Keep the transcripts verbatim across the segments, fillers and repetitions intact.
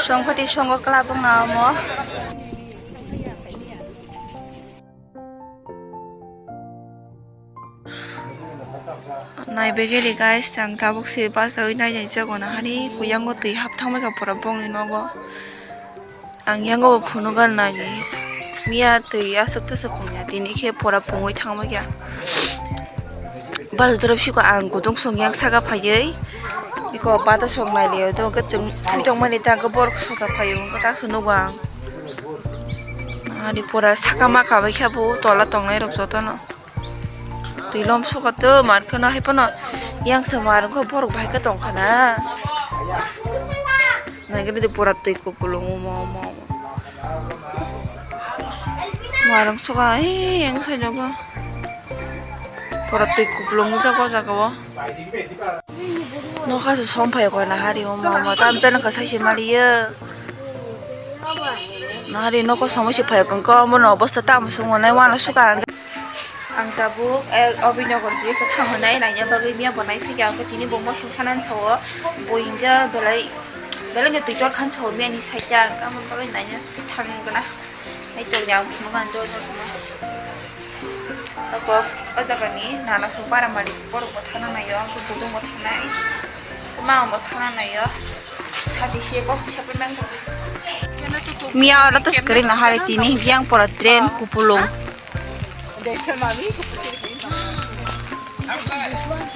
Songphati songo kwlabwkna omo. Naibegeli guys, ang tabuk se bachaui nainai jago na hani kuyango twi hap thangbaikha pura bongni nogo. Ang yango bo phunukha nai miya twi aswk taswk pungya tini khe pura pungwi thangbaikha. Bus drop siko ang kutung song yang saka phaiwi iko bata song nai liya to hwnkhe chwng thwi tongmani ta hwnkhe borok sosa phaio hwnkhe ta aswk nugo ang. Ani pura saka maka bai khe bo tola tongnai rok jotono twi lom suka to mar kheno hai phano yang se mar wngkha borok bai khe tongkha na. Nai gari de pura twi kupulung omo omo omo. Marang suka, eh, yang sai jago. Pura twi kupulung jago jaga o. Nokha se som phai ko na hari omo omo. Tam jani ka sai se mali ye. Na hari nokha somoi se phai ko, ko omo no bosta tam sungo nai wana suka. Ang tabuk, eh, Abhinagar bridge o thang hwnwi naina bagwi miya bo nai phikha, hwnkhe tini bo mosong khanan sao, bo hinkhe belai, belai no twi tor khan sao miya ni side o, ang tamo bagwi naina thang gana. Nai tong ya ang phunukha ang joto phunukha. Abo o jaga ni nana song para mari borok bo thangna nai o, ang khe budung bo thangnai, mama bo thangna nai o, sati se bo sepe meng. Miya oro to swkari na hari tini yang pora train kupulung.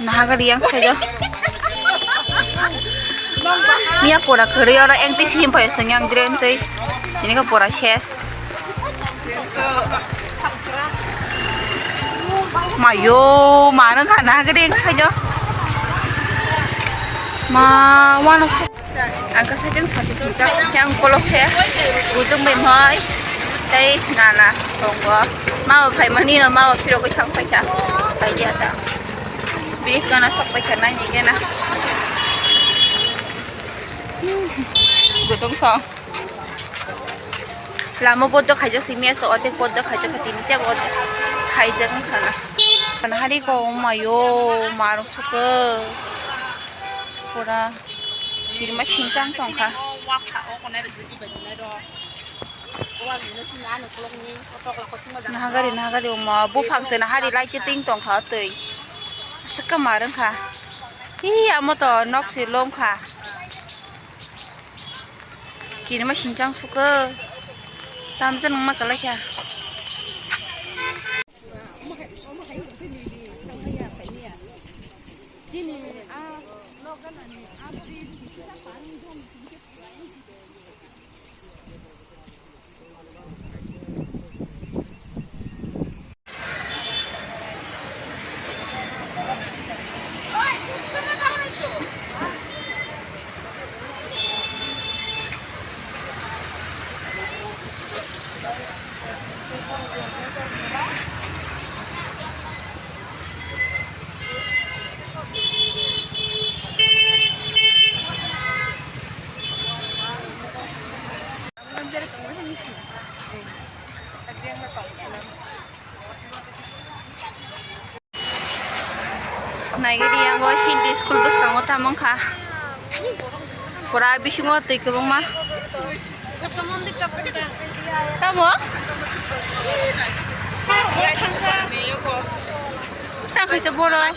Naha gari yang saja. Miya pora kwrwi oro engti sihim pai seng yang drain twi. Ini ka pora ses. Mayo, marang ka naha gari yang saja. Ma, wana se. Ang khe saichung sati twijak, khe ang ukolog khe budung bai moi tei nana tongo. Mama phaimani no mama phirogwi thang paikha. Paikha ta. Bini gana sok paikha nai ni gena. Budung song. Lama poddo khaijak si mesa otek poddo khaijak kha tini tebo otek khaijak wngkha na. Nahari ko mayo marok sukha. Pura kirima singchang tongkha. Nahagari nahagari omo buphang se nahari lai kiting tongkha twi. Aswk kamar wngkha. Hi amo to nok se lomkha. Kirima singchang sukha. Tamsa nangma kalaikha. Naigari yango Hindi school bwskango tamo wngkha. Pura bisingo twi kwbangma. Tamo? Tang khaisa borok.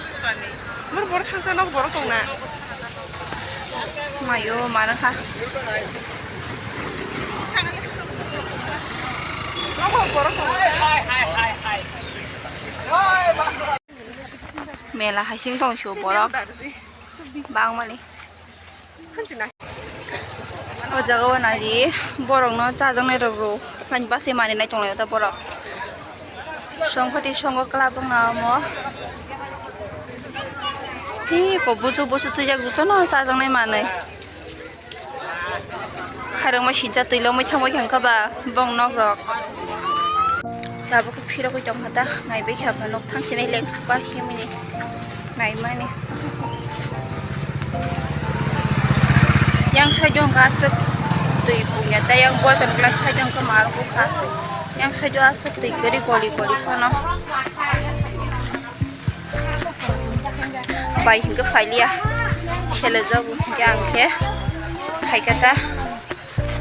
Mur borok thangsa nok borok tongna. Mayo, mana kha. Mela hai sing tong sio borok. Bang mani. O jaga o nai di, borok no chajaknai rok ro. Hani bwsai manwi nai tonglai o ta borok. Songphati songo kwlap wngna omo. Hi ko busu busu twijak jotono chajaknai manwi. Khairokma sincha twi lomwi thangbai kha ba bong nok rok. Tabuk phirogwi tongkha ta, naibai kha ba nok thang sinai leng suka himni naimani. Yang side o hwnkha aswk twi pungya, tei yang boyfriend club side o hwnkha ma rok bukha. Yang side o aswk twi kwrwi goli goli phano. Bai hwnkhe phailiya, selejago hwnkhe ang khe phaikha ta.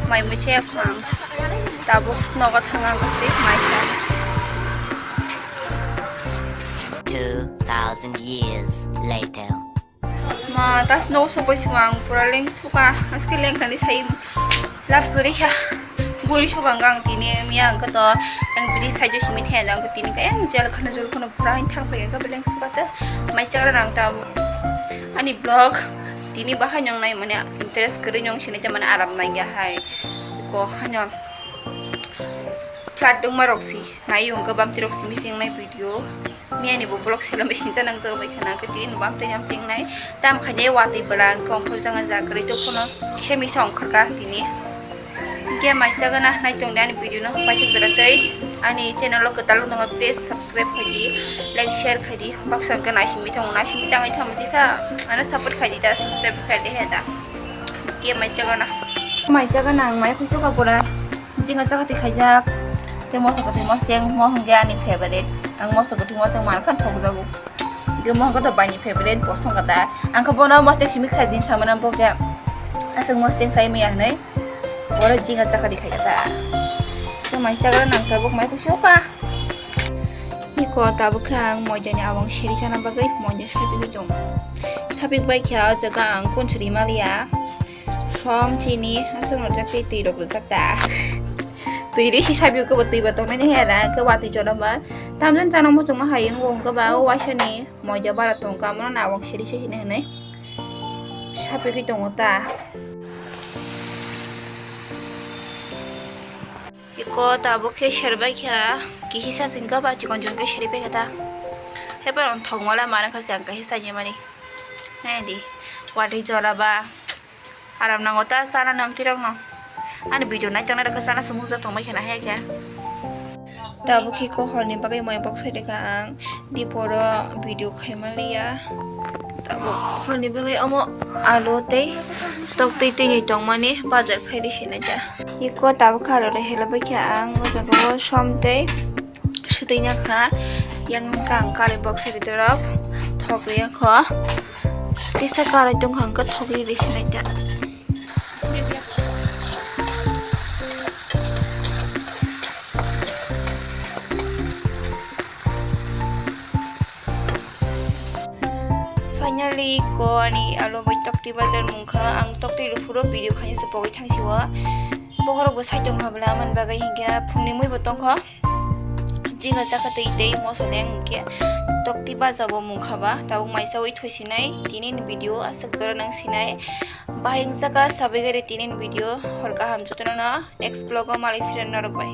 Mai muchaya phang. Tabuk nogo thang ang kasi maisa. Two thousand years later. Ma, tas no sopoi sung ang pura leng suka. Aske leng kani sai lap guri kha. Guri suka ang tini miya ang to ang biri sai jo simi the ang tini kaya ang jel khana jul khana pura hin thang pai ka beleng suka ta. Mai chagra nang ta ani vlog tini bahai nyong nai mane interest guri nyong sini te mane aram nai ya hai. Ko hanya plat dong ma rok si nai yung ka bam ti rok simi sing nai video. Miyani bo vlog selom isinsa nang jaga bai khana ke tin bam te nyam ting nai tam khaje watwi bwla kongkhol janga ja kwrwi to phono kisa misa ongkhor ka tini. Ke maisa gana nai tong ani video no paithak jora tei ani channel o kwtal wng tongma please subscribe khaidi, like share khaidi, baksa ke naising bithang naising bithang ai thang tisa ano support khaidi ta subscribe khaidi he ta. Ke maisa gana maisa gana ang mai khusu ka pura. Jinga chakati khaijak. Tei moso kwthwi mosteng mo hwnkhe ani favorite. Ang moso kwthwi mosteng mankhai thokjago. Tei mo hwnkhe to baini favorite bosong kata. Ang khe bono mosteng simi khai din samana bo khe. Aswk mosteng sai maya hwnwi. Oro jinga chakati khaijak ta. Tei mai chagra nang tabuk mai kusuka. Iko tabuk khe ang moidani awang siri chana bagwi moida sapigwi tongo. Sapik bai khe o jaga ang kun siri maliya. Som chini aswk rwjak tei twi rok rwjak ta. Twi risi sabio kebo twi ba tongnai ni hera ke watwi jora ba. Tamjani chana muchungma hai wng khe ba o waisa ni moida bara tong kha mono nawang siri se hinwi hinwi. Sapigwi tongo ta. Iko tabuk khe serbai kha kisi sa sing kha ba chikon chikon khe seri pai kha ta. Hebar on thok mala mana kha jang khe sa je mani. Nai di. Watwi jora ba. Aram nango ta chana nam tirok no. Ani video nai tongnai rok chana sumung ja tongbai khana hai khe. Tabuk khe ko horni bagwi moi bok sai kha ang diporo video khaima liya. Tabuk horni bagwi omo alu tei tok twi twi ni tongmani bajar khai di sinai ta. Iko tabuk kha alu rehela bai kha ang o jaga o som tei. Sutwi na kha yang kang kari box sari dorok thok ya kho tesa karai tong kha kho thok ri ri sinai ta. Finally ko ani alo bai tokti bazar mung kha ang tokti rufuro video khaisa pogwi thangsi o bokhorok bo sai tong kha bwla amani bagwi hinkhe phungni mui bo tong kho. Jinga chakha twi tei moso deng hwnkhe tokti baja bo mung kha ba tabuk maisa wi thwi sinai tini ni video aswk jora nang sinai. Bahai wng chakha sabigari tini ni video hor kaham jotono no next vlog o malai phira norok bai.